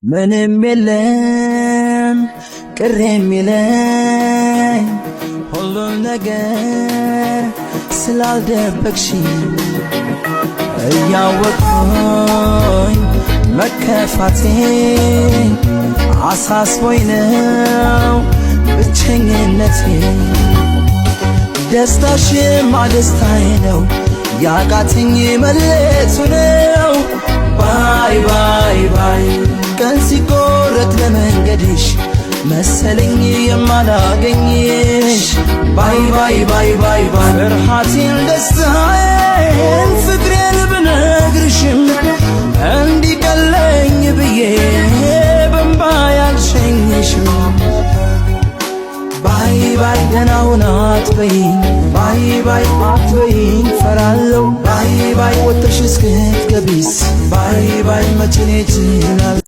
ምንም የለም ቅር የሚለኝ፣ ሁሉም ነገር ስላልደበቅሽ። እያወቅኩኝ መከፋቴ አሳስቦኝ ነው ብቸኝነቴ። ደስታሽማ ደስታዬ ነው፣ ያቃተኝ መለየቱ ነው። Bye bye bye፣ ቀን ሲቆረጥ ለመንገድሽ መሰለኝ የማላገኝሽ። Bye bye bye bye bye፣ ፍርሃቴን፣ ደስታዬን፣ ፍቅሬን ብነግርሽም እንዲቀለኝ ብዬ በእምባ ያልሸኝሽም። Bye bye፣ ደህና ሁን አትበይኝ፣ bye bye አትበይኝ፣ ፈራለሁ። Bye bye፣ ወጥተሽ እስክትገቢስ bye bye መቼ እችላለሁ?